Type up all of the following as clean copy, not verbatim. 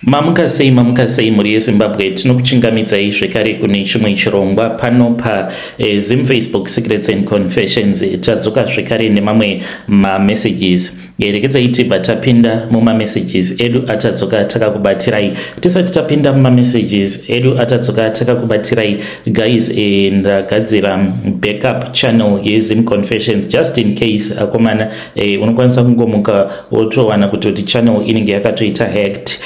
Mamuka sei, mamuka sei mhuri yeZimbabwe? Tinokuchingamidzai zvekare kune chimwe chirongwa pano paZim Facebook Secrets and Confessions. Tadzoka zvekare nemamwe mamessages. Regedzai tibva tapinda mumamessages edu atadzoka takakubatirai. Tisati tapinda mumamessages edu atadzoka takakubatirai, guys, ndagadzira backup channel yeZim Confessions just in case, akomana. Unokwanisa kungomuka wotowana kutoti channel inenge yakatoita hacked.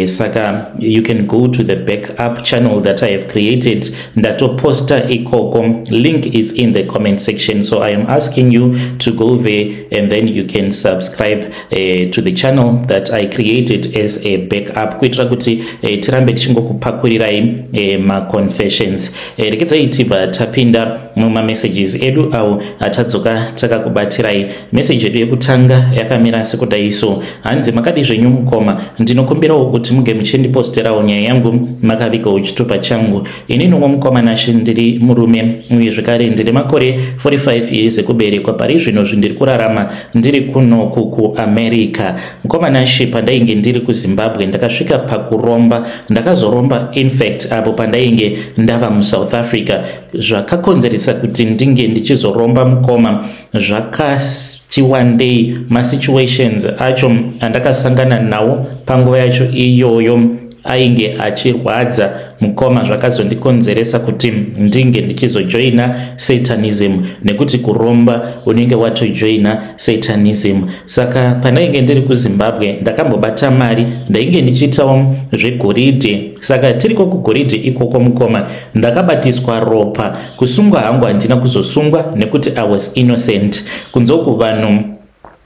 Saka you can go to the backup channel that I have created. Ndatoposta ikoko, link is in the comment section. So I am asking you to go there and then you can subscribe to the channel that I created as a backup, kuitira kuti tirambe tichingokupakurirai maconfessions. Regedzai tibva tapinda mumamessages edu awo atadzoka takakubatirai. Meseji yedu yekutanga yakamira sekudai so, hanzi, "Makadi zvenyu mukoma? Ndinokumbirawo kuti muge muchindiposterawo nyaya yangu makavigawo chitupa changu. Inini mukoma Nashe, ndiri murume uye zvekare ndine makore 45 years ekuberekwa. Pari zvino zvindiri kurarama ndiri kunoku kuAmerica. Mukoma Nashe, pandainge ndiri kuZimbabwe ndakasvika pakuromba. Ndakazoromba infact apo pandainge ndava muSouth Africa. Zvakakonzeresa kuti ndinge ndichizoromba, mukoma, zvakati wandei. Masituations acho andakasangana nawo panguva yacho iyoyo ainge achirwadza, mukoma. Zvakazondikonzeresa kuti ndinge ndichizojoina satanism, nekuti kuromba unenge watojoina satanism. Saka pandainge ndiri kuZimbabwe ndakambobata mari, ndainge ndichiitawo zvegoridhe. Saka tiriko kugoridhe ikoko, mukoma, ndakabatiswa ropa. Kusungwa hangu handina kuzosungwa nekuti I was innocent. Kunzoku vanhu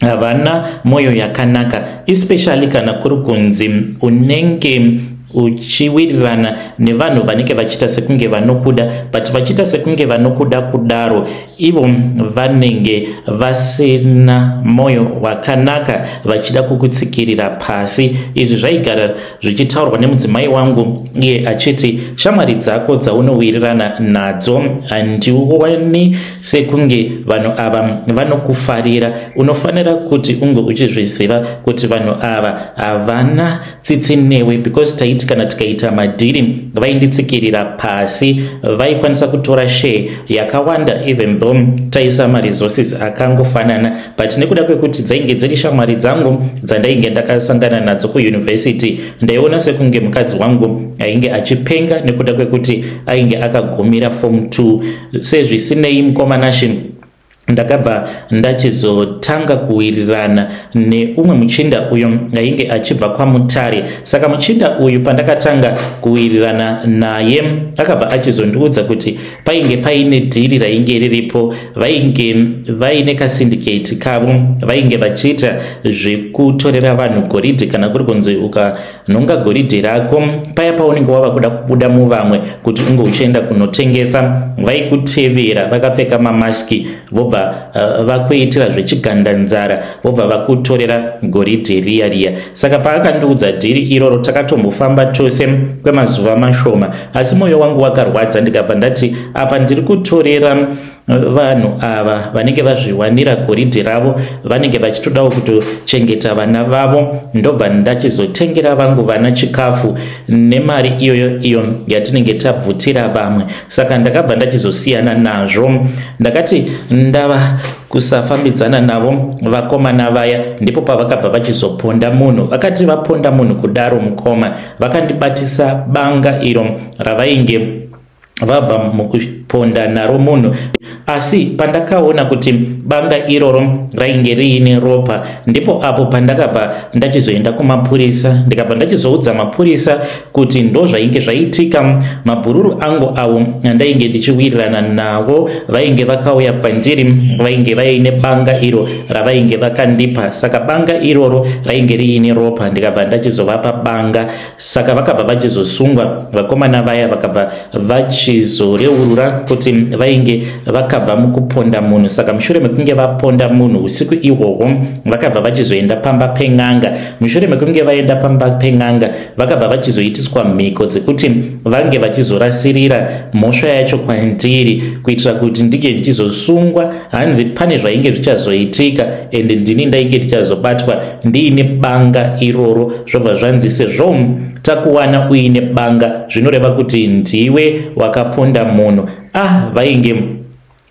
havana mwoyo yakanaka, especially kana kuri kunzi unenge uchiwirirana nevanhu vanenge vachiita sekunge vanokuda, but vachiita sekunge vanokuda kudaro ivo vanenge vasina mwoyo wakanaka, vachida kukutsikirira pasi. Izvi zvaigara zvichitaurwa nemudzimai wangu, iye achiti, 'Shamwari dzako dzaunowirirana nadzo handioni sekunge vanhu ava vanokufarira. Unofanira kuti unge uchizviziva kuti vanhu ava havana tsitsi newe,' because taiti kana tikaita madhiri vainditsikirira pasi, vaikwanisa kutora share yakawanda even though taisa maresources akangofanana. But nekuda kwekuti dzainge dziri shamwari dzangu dzandainge ndakasangana nadzo kuuniversity, ndaiona sekunge mukadzi wangu ainge achipenga nekuda kwekuti ainge akagumira form 2. Sezvisinei, mukoma Nashe, ndakabva ndachizotanga kuwirirana neumwe muchinda uyo ainge achibva kwaMutare. Saka muchinda uyu, pandakatanga kuwirirana naye, akabva achizondiudza kuti painge paine dhiri rainge riripo. Vainge vaine kasyndicate kavo, vainge vachiita zvekutorera vanhu goridhe. Kana kuri kunzi ukanhonga goridhe rako, paya paunenge wava kuda kubuda muvamwe kuti unge uchienda kunotengesa, vaikutevera vakapfeka mamaski, vobva vakuitira zvechigandanzara, vobva vakutorera goridhe riya riya. Saka paakandiudza dhiri iroro, takatombofamba tose kwemazuva mashoma, asi mwoyo wangu wakarwadza. Ndikabva ndati apa ndiri kutorera vanhu ava vanenge vazviwanira goridhe ravo, vanenge vachitodawo kutochengeta vana vavo. Ndobva ndachizotengera vangu vana chikafu nemari iyoyo iyo yatinenge tabvutira vamwe. Saka ndakabva ndachizosiyana nazvo. Ndakati ndava kusafambidzana navo vakomana vaya, ndipo pavakabva vachizoponda munhu. Vakati vaponda munhu kudaro, mukoma, vakandibatisa banga iro ravainge vabva mukuponda naro munhu. Asi pandakaona kuti banga iroro rainge riine ropa, ndipo apo pandakabva ndachizoenda kumapurisa. Ndikabva ndachizoudza mapurisa kuti ndo zvainge zvaitika. Mabhururu angu avo andainge ndichiwirirana navo vainge vakauya kwandiri, vainge vaine banga iro ravainge vakandipa. Saka banga iroro rainge riine ropa, ndikabva ndachizovapa banga. Saka vakabva vachizosungwa vakomana vaya, vakabva vachizoreurura. Kuti vainge vakabva mukuponda munhu. Saka mushure mekunge vaponda munhu usiku ihwohwo, vakabva vachizoenda pamba pen'anga. Mushure mekunge vaenda pamba pen'anga, vakabva vachizoitiswa mhiko dzekuti vange vachizorasirira mhosva yacho kwandiri, kuitira kuti ndinge ndichizosungwa. Hanzi pane zvainge zvichazoitika, ende ndini ndainge ndichazobatwa ndiine banga iroro. Zvobva zvanzi, sezvo takuwana uine banga, zvinoreva kuti ndiwe wakaponda munhu. Ah, vainge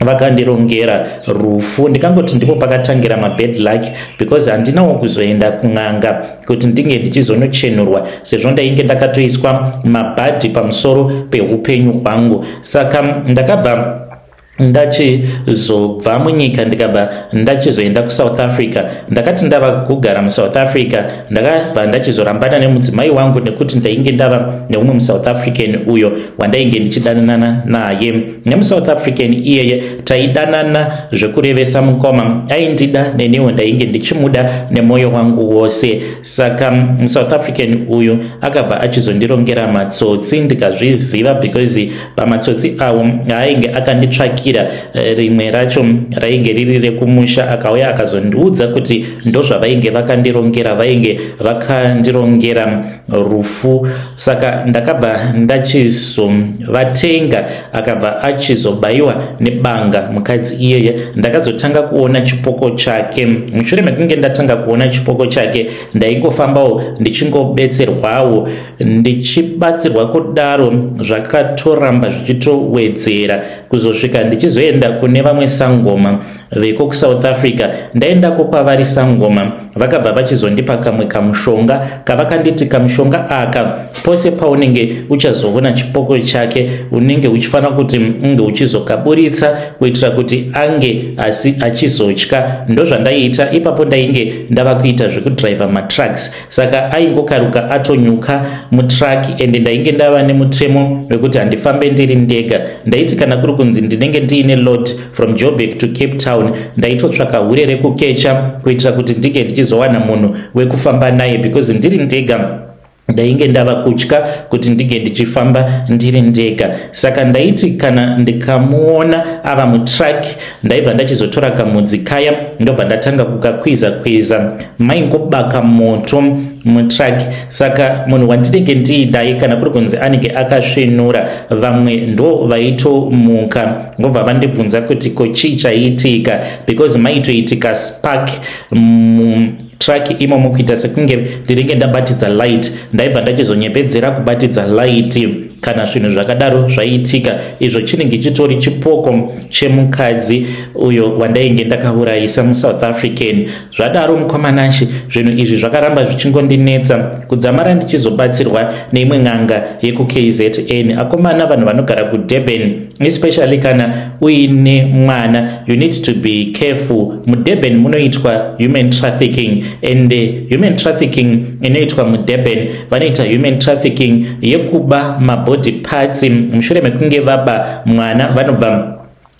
vakandirongera rufu. Ndikangoti ndipo pakatangira mabad luck, because handinawo kuzoenda kun'anga kuti ndinge ndichizonochenurwa, sezvo ndainge ndakatoiswa mabhadhi pamusoro peupenyu hwangu. Saka ndakabva ndachizobva munyika, ndikabva ndachizoenda kuSouth Africa. Ndakati ndava kugara muSouth Africa, ndakabva ndachizorambana nemudzimai wangu, nekuti ndainge ndava neumwe muSouth African uyo wandainge ndichidanana naye. NemuSouth African iyeye taidanana zvekurevesa, mukoma. Aindida, neniwo ndainge ndichimuda nemwoyo wangu wose. Saka muSouth African uyu akabva achizondirongera matsotsi. Ndikazviziva because pamatsotsi awo ainge akanditsvakira, rimwe racho rainge riri rekumusha. Akauya akazondiudza kuti ndozvavainge vakandirongera, vainge vakandirongera rufu. Saka ndakabva ndachizovatenga. Akabva achizobayiwa nebanga mukadzi iyeye. Ndakazotanga kuona chipoko chake. Mushure mekunge ndatanga kuona chipoko chake, ndaingofambawo ndichingobetserwawo. Ndichibatsirwa kudaro, zvakatoramba zvichitowedzera kuzosvika ndichizoenda kune vamwe sangoma veko kuSouth Africa. Ndaendako kwavari sangoma, vakabva vachizondipa kamwe kamushonga kavakanditi, kamushonga aka, pose paunenge uchazoona chipoko chake, unenge uchifanira kuti unge uchizokaburitsa kuitira kuti ange asi achizotya. Ndozvandaiita ipapo. Ndainge ndava kuita zvekudhiraivha matrucks, saka aingokaruka atonyuka mutruck. Ende ndainge ndava nemutemo wekuti handifambe ndiri ndega. Ndaiti kana kuri kunzi ndinenge ndiine load from Joburg to Cape Town, ndaitotsvaka hure rekukecha kuitira kuti ndinge ndichizowana munhu wekufamba naye, because ndiri ndega ndainge ndava kutya kuti ndinge ndichifamba ndiri ndega. Saka ndaiti kana ndikamuona ava mutruck, ndaibva ndachizotora kamudzi kaya, ndobva ndatanga kukakwiza kwiza. Maingobaka moto mutruck. Saka munhu wandinenge ndiinaye, kana kuri kunzi anenge akasvinura, vamwe ndo vaitomuka, ngobva vandibvunza kuti ko chii chaiitika, because maitoitika spark truck imomo, kuita sekunge ndinenge ndabatidza light. Ndaibva ndachizonyepedzera kubatidza light kana zvinhu zvakadaro zvaiitika. Izvo chinenge chitori chipoko chemukadzi uyo wandainge ndakaurayisa muSouth African. Zvadaro, mukoma Nashe, zvinhu izvi zvakaramba zvichingondinetsa kudzamara ndichizobatsirwa neimwe n'anga yekuKZN. Akomana, vanhu vanogara kuDurban, especially kana uine mwana, you need to be careful. MuDurban munoitwa human trafficking, and human trafficking inoitwa muDurban, vanoita human trafficking yekuba mabody parts. Mushure mekunge vaba mwana, vanobva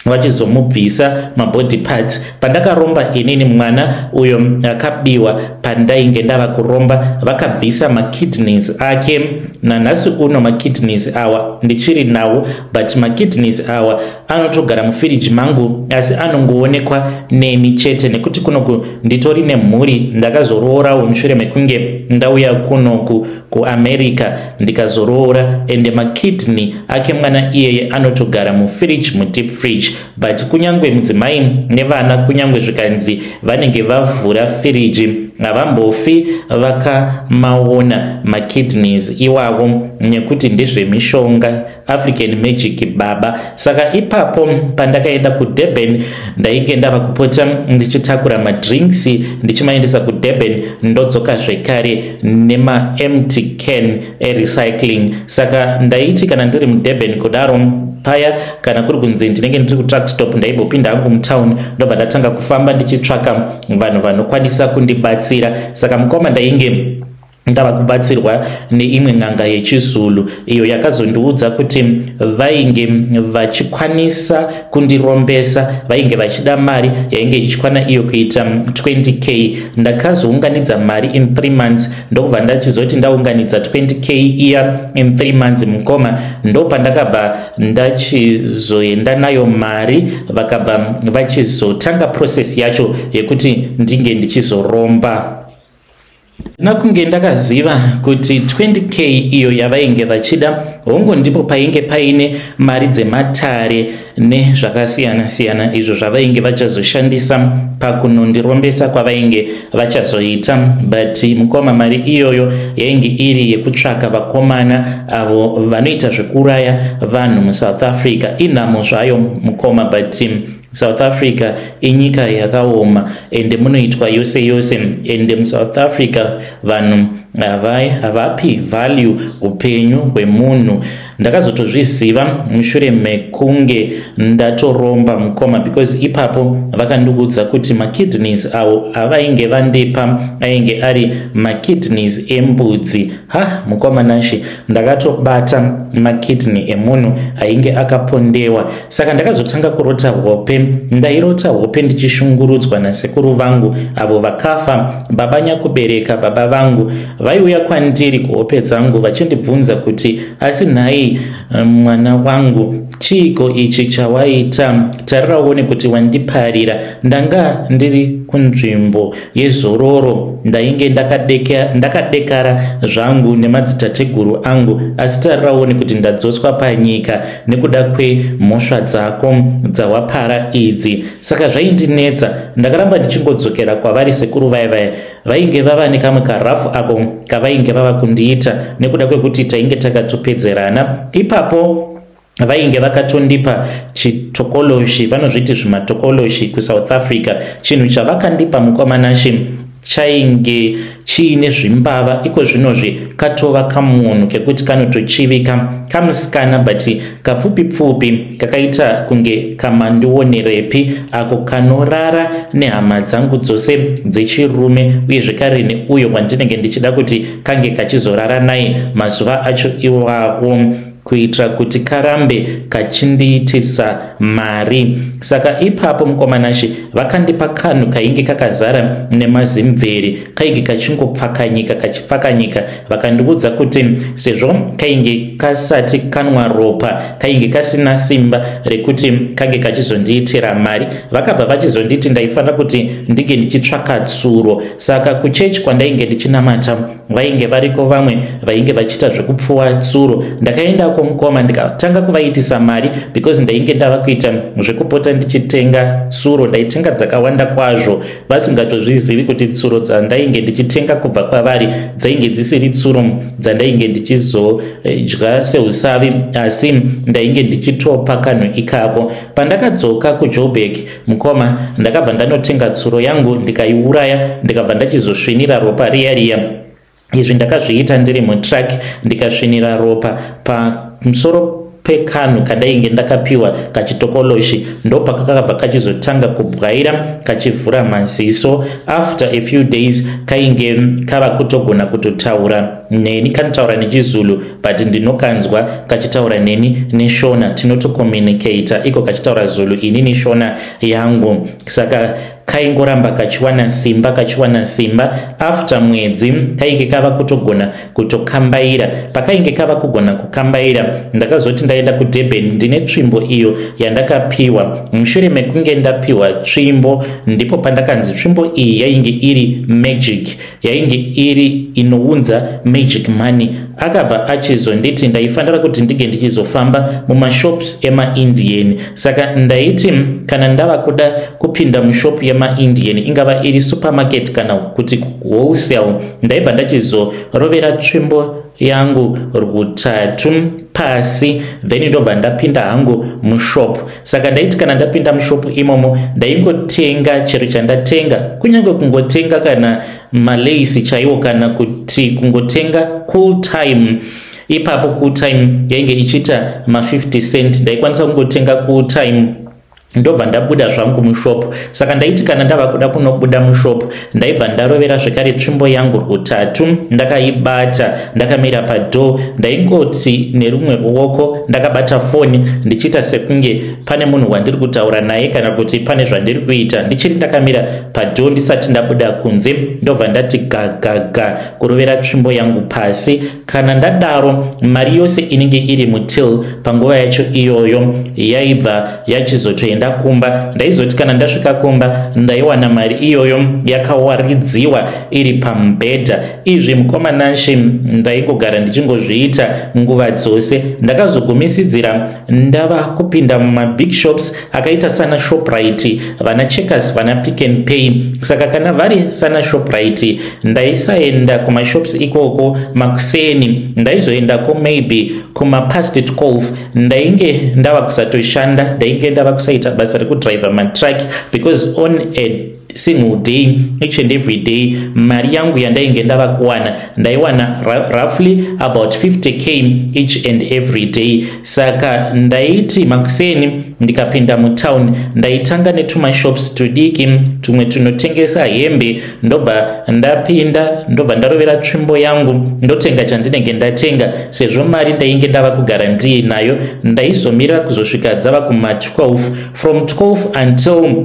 vachizomubvisa mabody parts. Pandakaromba inini, mwana uyo akabiwa, pandainge ndava kuromba, vakabvisa makidneys ake. Nanhasi uno makidneys awa ndichiri nawo, but makidneys awa anotogara mufiriji mangu, asi anongoonekwa neni chete, nekuti kunoku nditori nemhuri. Ndakazoroorawo mushure mekunge ndauya kunoku kuAmerica, ndikazoroora. Ende makidney ake mwana iyeye anotogara mufiriji, mudeep fridge, but kunyange mudzimai nevana, kunyange zvikanzi vanenge vavhura firiji, havambofi vakamaona makidneys iwavo, nekuti ndezvemishonga, African magic, baba. Saka ipapo pandakaenda kuDurban, ndainge ndava kupota ndichitakura madrinks ndichimaendesa kuDurban, ndodzoka zvekare nemaempty can erecycling. Saka ndaiti kana ndiri muDurban kudaro paya, kana kuri kunzi ndinenge ndiri kutruck stop, ndaimbopinda hangu mutown, ndobva ndatanga kufamba ndichitsvaka vanhu vanokwanisa kundibatsira. Saka mukoma, ndainge Ndava kubatsirwa neimwe n'anga yechiZulu iyo yakazondiudza kuti vainge vachikwanisa kundirombesa, vainge vachida mari yainge ichikwana iyo kuita 20K. Ndakazounganidza mari in 3 months, ndokubva ndachizoti ndaunganidza 20K iya in 3 months, mukoma, ndopandakabva ndachizoenda nayo mari. Vakabva vachizotanga process yacho yekuti ndinge ndichizoromba. Ndina kunge ndakaziva kuti 20K iyo yavainge vachida, hongu, ndipo painge paine mari dzematare nezvakasiyana-siyana izvo zvavainge vachazoshandisa pakunondirombesa kwavainge vachazoita. But mukoma, mari iyoyo yainge iri yekutsvaka vakomana avo vanoita zvekuuraya vanhu muSouth Africa. Inhamo zvayo, mukoma, but South Africa inyika yakaoma, ende munoitwa yose yose. Ende muSouth Africa vanhu havapi value upenyu hwemunhu. Ndakazotozviziva mushure mekunge ndatoromba, mukoma, because ipapo vakandiudza kuti makidneys avo avainge vandipa ainge ari makidneys embudzi. Ha, mukoma Nashi, ndakatobata makidney emunhu ainge akapondewa. Saka ndakazotanga kurota hope. Ndairota hope ndichishungurudzwa nasekuru vangu avo vakafa, baba nyakubereka baba vangu. Vaiuya kwandiri kuhope dzangu vachindibvunza kuti, "Asi nhai mwana wangu, chiiko ichi chawaita? Tarira uone kuti wandiparira." Ndanga ndiri kunzvimbo yezororo, ndainge ndakadekara zvangu nemadzitateguru angu, asi tarira uone kuti ndadzoswa panyika nekuda kwemhosva dzako dzawapara idzi. Saka zvaindinetsa. Ndakaramba ndichingodzokera kwavari sekuru vaya. Vaya vainge vava nekamwe karafu ako kavainge vava kundiita nekuda kwekuti tainge takatopedzerana. Ipapo vainge vakatondipa chitokoloshi, vanozviti zvimatokoloshi kuSouth Africa. Chinhu chavakandipa, mukoma Nashi, chainge chiine zvimbava. Iko zvinozvi katova kamunhu kekuti kanotochivika, kamusikana, but kapfupi pfupi, kakaita kunge kamandionerepi ako, kanorara nehama dzangu dzose dzechirume, uye zvekare neuyo wandinenge ndichida kuti kange kachizorara naye mazuva acho iwawo, kuitira kuti karambe kachindiitisa mari. Saka ipapo, mukoma Nashi, vakandipa kanhu kainge kakazara nemazimveri, kainge kachingopfakanyika, kachipfakanyika. Vakandiudza kuti sezvo kainge kasati kanwa ropa, kainge kasina simba rekuti kange kachizondiitira mari. Vakabva vachizonditi ndaifanira kuti ndinge ndichitsvaka tsuro. Saka kuchechi kwandainge ndichinamata vainge variko vamwe vainge vachiita zvekupfuwa tsuro. Ndakaendako, mukoma, ndikatanga kuvaitisa mari because ndainge ndava kuita zvekupota ndichitenga tsuro. Ndaitenga dzakawanda kwazvo, vasingatozvizivi kuti tsuro dzandainge ndichitenga kubva kwavari dzainge dzisiri tsuro dzandainge ndichizodya seusavi, asi ndainge ndichitopa kanhu ikako. Pandakadzoka kuJoburg, mukoma, ndakabva ndanotenga tsuro yangu, ndikaiuraya, ndikabva ndachizosvinira ropa riya riya. Izvi ndakazviita ndiri mutruck, ndikasvinira ropa pamusoro pekanhu kandainge ndakapiwa kachitokoloshi. Ndopakakabva kachizotanga kubwaira, kachivhura maziso. After a few days kainge kava kutogona kutotaura neni. Kanotaura nechiZulu, but ndinokanzwa kachitaura neni neShona. Tinotocommunicata iko kachitaura Zulu, ini neShona yangu. Saka kaingoramba kachiwana simba, kachiwana simba. After mwedzi kainge kava kutogona kutokambaira. Pakainge kava kugona kukambaira, ndakazoti ndaenda kuDurban ndine tsvimbo iyo yandakapiwa. Mushure mekunge ndapiwa tsvimbo, ndipo pandakanzi tsvimbo iyi yainge iri magic, yainge iri inounza magic money. Akabva achizonditi ndaifanira kuti ndinge ndichizofamba mumashops emaIndian. Saka ndaiti kana ndava kuda kupinda mushop yemaIndian, ingava iri supermarket kana kuti wholesale, ndaibva ndachizorovera tsvimbo yangu rutatu pasi, then ndobva ndapinda hangu mushop. Saka ndaiti kana ndapinda mushop imomo, ndaingotenga chero chandatenga, kunyange kungotenga kana malace chaiwo, kana kuti kungotenga Cool Time. Ipapo Cool Time yainge ichiita ma50 cent. Ndaikwanisa kungotenga Cool Time. Ndobva ndabuda zvangu mushop. Saka ndaiti kana ndava kuda kunobuda mushop, ndaibva ndarovera zvekare tsvimbo yangu rutatu ndakaibata, ndakamira padoor. Ndaingoti nerumwe ruoko ndakabata foni, ndichiita sekunge pane munhu wandiri kutaura naye kana kuti pane zvandiri kuita, ndichiri ndakamira padoor ndisati ndabuda kunze. Ndobva ndati gagaga kurovera tsvimbo yangu pasi. Kana ndadaro, mari yose inenge iri mutill panguva yacho iyoyo yaibva yachizotoenda kumba. Ndaizoti kana ndasvika kumba, ndaiwana mari iyoyo yakawaridziwa iri pamubhedha. Izvi, mukoma Nashe, ndaingogara ndichingozviita nguva dzose. Ndakazogumisidzira ndava kupinda mumabig shops akaita sana Shoprite, vana Checkers, vana Pick and Pay. Saka kana vari sana Shoprite, ndaisaenda kumashops ikoko makuseni. Ndaizoendako maybe kumapast 12. Ndainge ndava kusatoshanda, ndainge ndava kusaita basa rekudriver matruck, because on a single day, each and every day, mari yangu yandainge ndava kuwana, ndaiwana roughly about 50K each and every day. Saka ndaiti makuseni ndikapinda mutown, ndaitanga netumashops tudiki tumwe tunotengesa hembe. Ndobva ndapinda, ndobva ndarovera tsvimbo yangu, ndotenga chandinenge ndatenga. Sezvo mari ndainge ndava kugara ndiinayo, ndaizomira kuzosvika dzava kuma12. From 12 until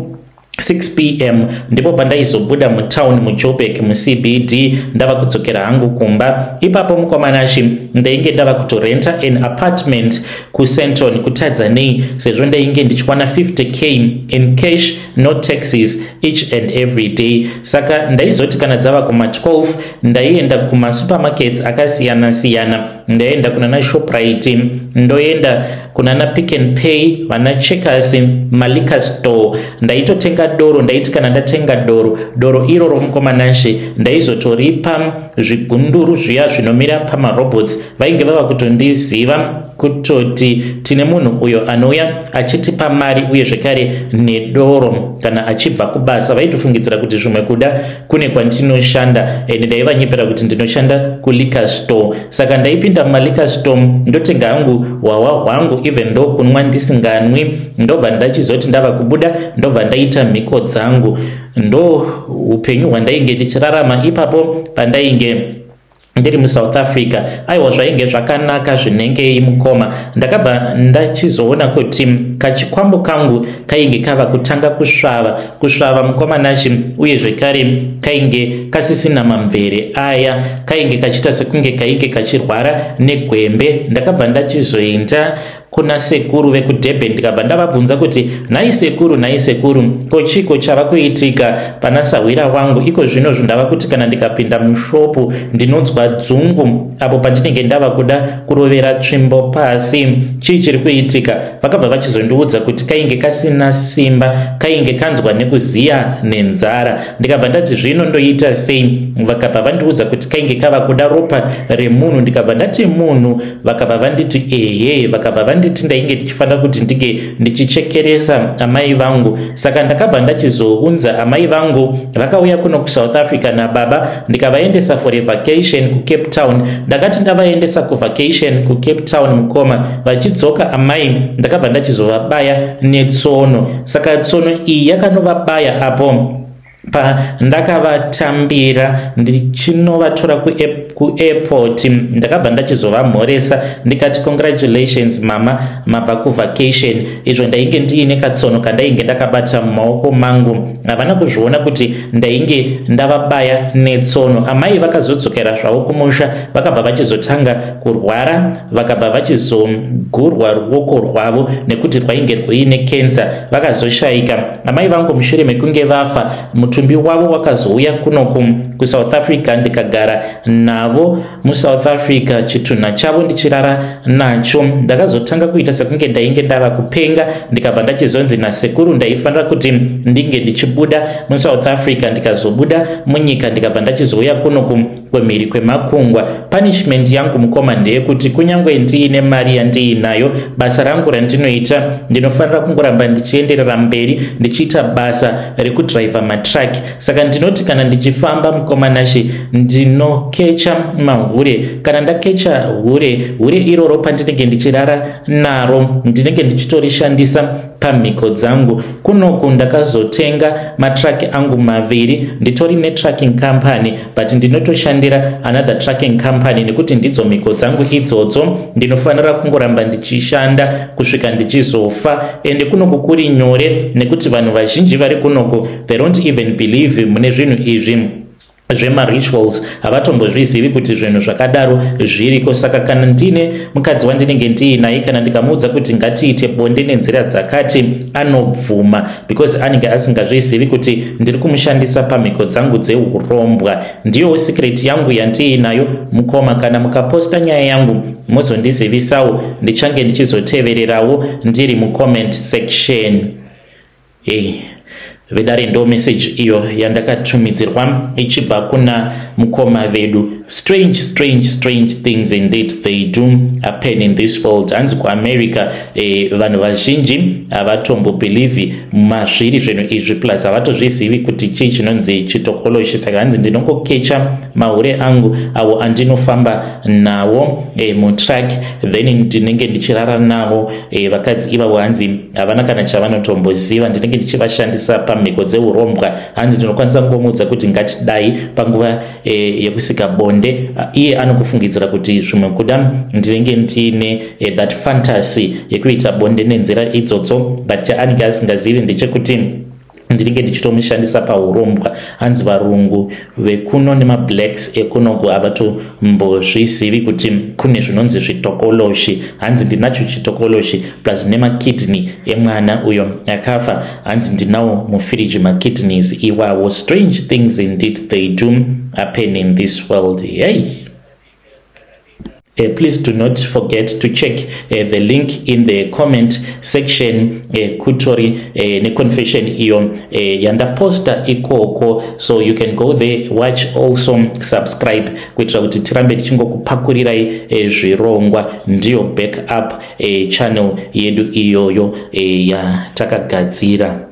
6 p.m. ndipo pandaizobuda mutown, muJoburg, muCBD, ndava kudzokera hangu kumba. Ipapo, mukoma Nashe, ndainge ndava kutorenta an apartment kuSandton. Kutadza nei, sezvo ndainge ndichiwana 50K in cash, no taxes, each and every day? Saka ndaizoti kana dzava kuma12, ndaienda kumasupermarkets akasiyana-siyana. Ndaienda kunana Shoprite, ndoenda kunana Pick and Pay, vana Checkers, maliquor store. Ndaitotenga doro. Ndaiti kana ndatenga doro, doro iroro, mukoma Nashe, ndaizotoripa zvigunduru zviya zvinomira pamarobots. Vainge vava kutondiziva kutoti tine munhu uyo anouya achitipa mari uye zvekare nedoro kana achibva kubasa. Vaitofungidzira kuti zvimwe kuda kune kwandinoshanda, ende ndaivanyepera kuti ndinoshanda kuliquor store. Saka ndaipinda mumaliquor store, ndotenga hangu hwahwa hwangu, even though kunwa ndisinganwi. Ndobva ndachizoti ndava kubuda, ndobva ndaita mhiko dzangu. Ndo upenyu hwandainge ndichirarama ipapo pandainge ndiri muSouth Africa. Aiwa, zvainge zvakanaka zvinengei, mukoma. Ndakabva ndachizoona kuti kachikwambo kangu kainge kava kutanga kusvava kusvava, mukoma Nashe, uye zvekare kainge kasisina mamvere aya, kainge kachiita sekunge kainge kachirwara negwembe. Ndakabva ndachizoenda kuna sekuru vekuDurban, ndikabva ndavabvunza kuti, "Nhai sekuru, nhai sekuru, ko chiko chava kuitika pana sahwira wangu iko zvino? Ndava kuti kana ndikapinda mushopu ndinonzwa dzungu apo pandinenge ndava kuda kurovera tsvimbo pasi. Chii chiri kuitika?" Vakabva vachizondiudza kuti kainge kasina simba, kainge kanzwa nekuziya nenzara. Ndikabva ndati, "Zvino ndoita sei?" Vakabva vandiudza kuti kainge kava kuda ropa remunhu. Ndikabva ndati, "Munhu?" Vakabva vanditi, "Ehe." Vakabva vanditi ndainge ndichifanira kuti ndinge ndichichekeresa amai vangu. Saka ndakabva ndachizounza amai vangu, vakauya kuno kuSouth Africa nababa, ndikavaendesa for a vacation kuCape Town. Ndakati ndavaendesa kuvacation kuCape Town, mukoma, vachidzoka amai, ndakabva ndachizovabaya netsono. Saka tsono iyi yakanovabaya apo pandakavatambira ndichinovatora kuairport. Ndakabva ndachizovamhoresa, ndikati, "Congratulations mama, mabva kuvacation." Izvo ndainge ndiine katsono kandainge ndakabata mumaoko mangu. Havana kuzviona kuti ndainge ndavabaya netsono. Amai vakazodzokera zvavo kumusha, vakabva vachizotanga kurwara, vakabva vachizogurwa ruoko rwavo nekuti rwainge rwuine kensa. Vakazoshayika amai vangu. Mushure mekunge vafa, mutumbi wavo wakazouya kunoku kuSouth Africa, ndikagara navo muSouth Africa, chitunha chavo ndichirara nacho. Ndakazotanga kuita sekunge ndainge ndava kupenga, ndikabva ndachizonzi nasekuru ndaifanira kuti ndinge ndichibuda muSouth Africa. Ndikazobuda munyika, ndikabva ndachizouya kunoku kwemhiri kwemakungwa. Punishment yangu, mukoma, ndeyekuti kunyange ndiine mari yandiinayo, basa rangu randinoita, ndinofanira kungoramba ndichienderera mberi ndichiita basa rekudhiraivha matruck. Saka ndinoti kana ndichifamba, mukoma Nashe, ndinokecha. Mahure, kana ndakecha hure, hure iroro pandinenge ndichirara naro, ndinenge ndichitorishandisa pamhiko dzangu. Kunoku ndakazotenga matruck angu maviri. Nditori netrucking company, but ndinotoshandira another trucking company nekuti ndidzo mhiko dzangu idzodzo. Ndinofanira kungoramba ndichishanda kusvika ndichizofa. Ende kunoku kuri nyore nekuti vanhu vazhinji vari kunoku, they don't even believe mune zvinhu izvi zvemarituals. Havatombozvizivi kuti zvinhu zvakadaro zviriko. Saka kana ndine mukadzi wandinenge ndiinaye, kana ndikamuudza kuti ngatiite bonde nenzira dzakati, anobvuma because anenge asingazvizivi kuti ndiri kumushandisa pamhiko dzangu dzeurombwa. Ndiyowo secret yangu yandiinayo, mukoma. Kana mukaposta nyaya yangu, muzondizivisawo. Ndichange ndichizotevererawo ndiri mucomment section. Hey, vedare, ndo message iyo yandakatumidzirwa ichibva kuna mukoma vedu. Strange, strange, strange things indeed, they do happen in this world. Hanzi kuAmerica vanhu vazhinji havatombobelieve mazviri zvinhu izvi, plus havatozvizivi kuti chii chinonzi chitokoloshi. Saka hanzi ndinongokecha mahure angu avo andinofamba nawo mutruck, then ndinenge ndichirara navo. Vakadzi ivavo hanzi havana kana chavanotomboziva. Ndinenge ndichivashandisa pamhiko dzeurombwa. Hanzi ndinokwanisa kungomuudza kuti ngatidai panguva yekusika bonde, iye anokufungidzira kuti zvimwe kuda ndinenge ndiine that fantasy yekuita bonde nenzira idzodzo, but chaanenge asingazivi ndechekuti ndinenge ndichitomushandisa paurombwa. Hanzi varungu vekuno nemablacks ekunoku havatombozvizivi kuti kune zvinonzi zvitokoloshi. Hanzi ndinacho chitokoloshi plus nemakidney emwana uyo akafa. Hanzi ndinawo mufiriji makidneys iwawo. Strange things indeed, they do happen in this world. Hey. Please do not forget to check the link in the comment section. Kutori neconfession iyo yandaposta ikoko, so you can go there, watch, also subscribe kuitira kuti tirambe tichingokupakurirai zvirongwa. Ndiyo backup channel yedu iyoyo yatakagadzira.